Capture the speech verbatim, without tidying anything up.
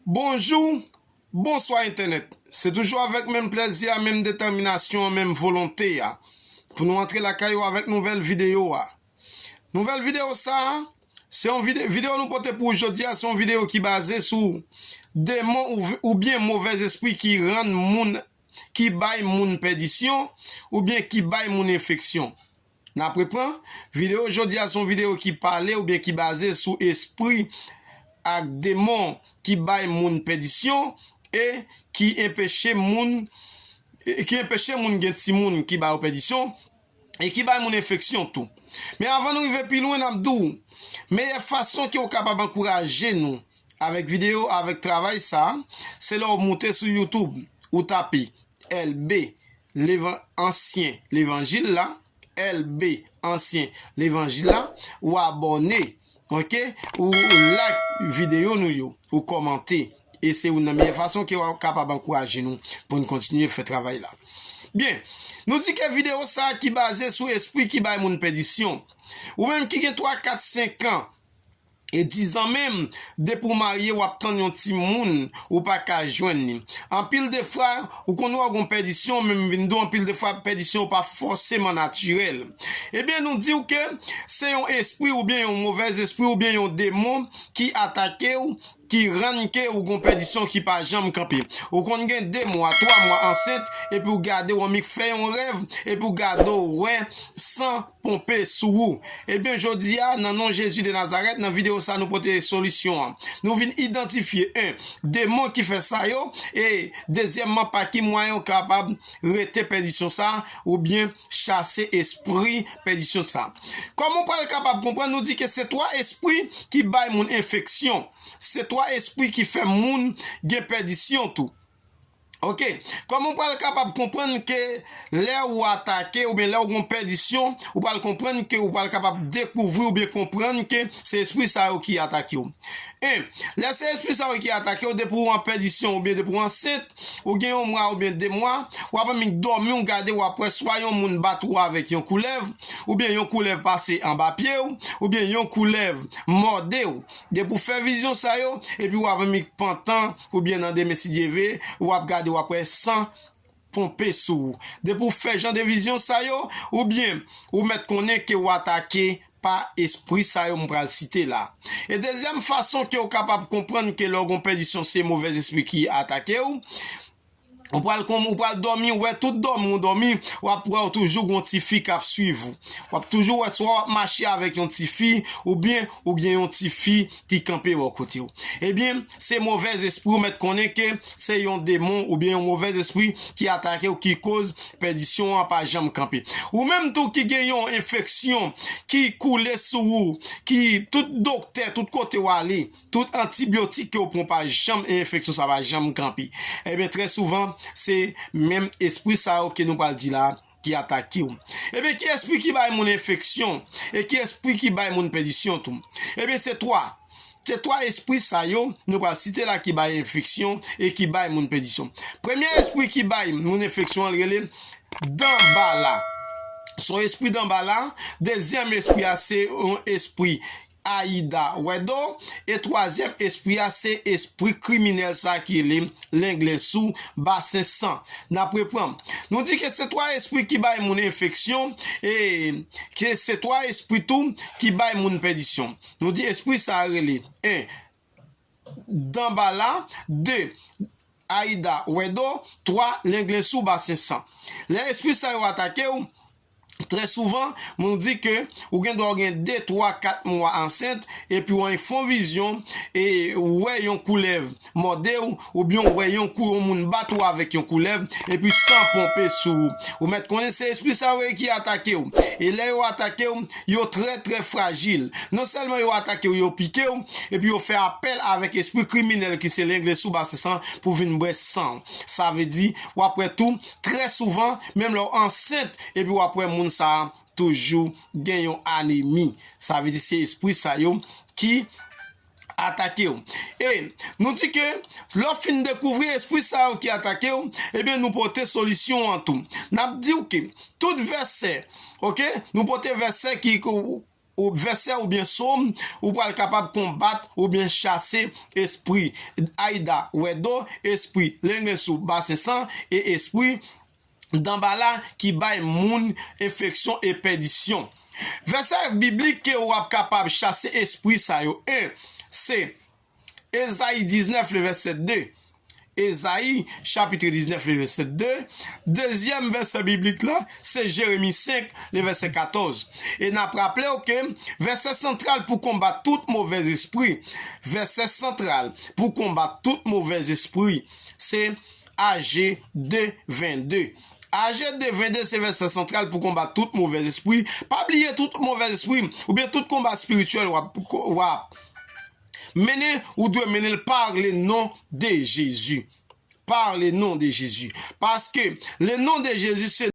Bonjou, bonswa entènèt. Se toujou avèk menm plèzi a, menm detèminasyon an, menm volonte a pou nou antre lakay ou avèk nouvèl videyo a. Nouvèl videyo sa a, se yon vide-, videyo nou pote pou ou jodi a, se yon videyo ki baze sou demon ou, oubyen movèz espri ki rann moun, ki bay moun pèdisyon, oubyen ki bay moun enfeksyon. N ap repran. Videyo jodi a se yon videyo ki pale oubyen ki baze sou espri ak demon ki bay moun pèdisyon e ki enpeche moun, e ki enpeche moun gen timoun ki ba yo pèdisyon e ki bay moun enfeksyon tou. Men avan nou rive pi lwen, n ap di w, meyè fason ke w kapab ankouraje nou avèk videyo, avèk travay sa, se lè w moute sou YouTube, ou tape L B, levan-, ansyen levanjil la, L B, ansyen levanjil la, ou abòne, oke? Ou like videyo nou yo, ou kòmante. E se youn nan meyè fason ke w kapab ankouraje nou pou n kontinye fè travay la. Byen, nou di ke videyo sa ki baze sou espri ki bay moun pèdisyon. Ou menm ki gen twa, kat, senk an, e diz an menm, depi w marye, w ap tann yon timoun, ou pa ka jwenn li. Anpil de fwa, ou konn wè w gon pèdisyon, men m vin di w anpil de fwa, pèdisyon pa fòseman natirèl. Ebyen, nou di w ke se yon espri oubyen yon movèz espri oubyen yon demon ki atake w, ki rann ke ou gon pèdisyon ki pa janm kanpe. Ou konn gen de mwa, twa mwa ansent, epi w gade w annik fè yon rèv, epi w gade w wè san ponpe sou ou. Ebyen, jodi a, nan non Jezi de Nazarèt, nan videyo sa, nou pote solisyon an. Nou vin idantifye, en, demon ki fè sa yo, e dezyèmman, pa ki mwayen w kapab rete pèdisyon sa, oubyen chase espri pèdisyon sa. Kòman w pral kapab konprann, nou di ke se twa espri ki bay moun enfeksyon. Se twa espri ki fè moun gen pèdisyon tou. Oke, kòman w pral kapab konprann ke lè ou atake oubyen lè ou gon pèdisyon, ou pral konprann ke ou pral kapab dekouvri oubyen konprann ke se espri sa yo ki atake w? En, lè se espri sa yo ki atake w, depi w an pèdisyon oubyen depi w ansent, ou gen yon mwa oubyen de mwa, w ap annik dòmi, w gade, w ap wè swa yon moun bat ou avèk yon koulèv, oubyen yon koulèv pase anba pye w, oubyen yon koulèv mòde w. Depi w fè vizyon sa yo, epi w ap annik pantan, oubyen nan demen si Dye vle, w ap gade, w ap wè san ponpe sou ou. Depi w fè jan de vizyon sa yo, oubyen ou mèt konnen ke w atake pa espri sa yo m pral site la. E dezyèm fason ke w kapab konprann ke lè w gon pèdisyon se movèz espri ki atake w, ou pral kon-, ou pral dòmi, ou wè tout dòmi, ou dòmi, w ap wè w toujou gon tifi k ap swiv ou. W ap toujou wè swa w ap mache avèk yon tifi, oubyen ou gen yon tifi ki kanpe bò kote w. Ebyen, se movèz espri, ou mèt konnen ke se yon demon oubyen yon movèz espri ki atake w, ki koz pèdisyon an pa janm kanpe. Ou menm tou ki gen yon enfeksyon ki koule sou ou, ki tout doktè, tout kote w ale, tout antibyotik ke w pran pa janm, e enfeksyon sa pa janm kanpe. Ebyen, trè souvan, se menm espri sa yo ke nou pral di la ki atake w. Ebyen, ki espri ki bay moun enfeksyon? E ki espri ki bay moun pèdisyon tou? Ebyen, se twa. Se twa espri sa yo, nou pral site la ki bay enfeksyon e ki bay moun pèdisyon. Premye espri ki bay moun enfeksyon an, l rele Danbala. Se yon espri Danbala. Dezyèm espri a, se yon espri Ayida Wèdo. E twazyèm espri a, se espri kriminèl sa ki rele Lenglensou Basen San. N ap reprann. Nou di ke se twa espri ki bay moun enfeksyon, e ke se twa espri tou ki bay moun pèdisyon. Nou di espri sa rele, en, Danbala, de, Ayida Wèdo, twa, Lenglensou Basen San. Lè espri sa yo atake w, trè souvan, nou di ke ou gen dwa gen de, twa, kat mwa ansent, epi w fè yon vizyon, e ou wè yon koulèv mòde w, oubyen w wè yon kou-, yon moun bat ou avèk yon koulèv, epi san ponpe sou ou. Ou mèt konnen se espri sa yo ye ki atake w. E lè yo atake w, yo trè, trè frajil. Non sèlman yo atake w, yo pike w, epi yo fè apèl avèk espri kriminèl ki se Lenglensou Basen San pou vin bwè san w. Sa vle di, w ap wè tou, trè souvan, menm lè w ansent, epi w ap wè moun sa a toujou gen yon anemi. Sa vle di se espri sa yo ki atake w. E nou di ke lè w fin dekouvri espri sa yo ki atake w, ebyen, nou pote solisyon an tou. N ap di w ke tout vèsè, oke, nou pote vèsè ki, ou vèsè oubyen sòm, ou pral kapab konbat oubyen chase espri Aida Wedo, espri Lenglensou Basensan e espri Danbala ki bay moun enfeksyon e pèdisyon. Vèsè biblik ke w ap kapab chase espri sa yo, en, se Ezayi diznèf, le vèsè de. Ezayi, chapit diznèf, le vèsè de. Dezyèm vèsè biblik la, se Jeremi senk, le vèsè katòz. E n ap raple w ke vèsè santral pou konbat tout movèz espri, vèsè santral pou konbat tout movèz espri, se A G de vennde. A G de vennde se vèsè santral pou konbat tout movèz espri. Pa bliye, tout movèz espri oubyen tout konba espirityèl w ap, w ap mennen, ou dwe mennen l par le non de Jezi. Par le non de Jezi. Paske le non de Jezi se